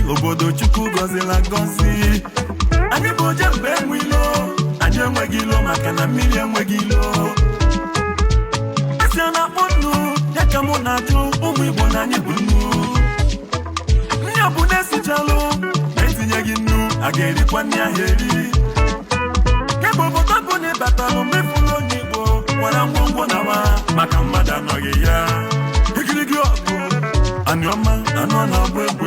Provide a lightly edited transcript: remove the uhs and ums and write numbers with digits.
Obodo Chukwu gọzila gọzi. Anyị bụ oje mgbe enwe ilo, anyị enweghị ilo maka na mmiri enweghị ilo. Esi a na-akpọ nnu ya ka mụ na-ajụ ụmụ Igbo na anyị bụ nnu. Nri ọ bụ na-esichalụ etinyeghị nnu, a ga-erikwa nri ahụ eri. Kemgbe obodo bụ na ịbatalụ mefuru onye Igbo nwara ngwongwo nawa maka mmadụ anọghị ya. Igirigi ọgụ anị ọma anụ ọ na-agba egbe.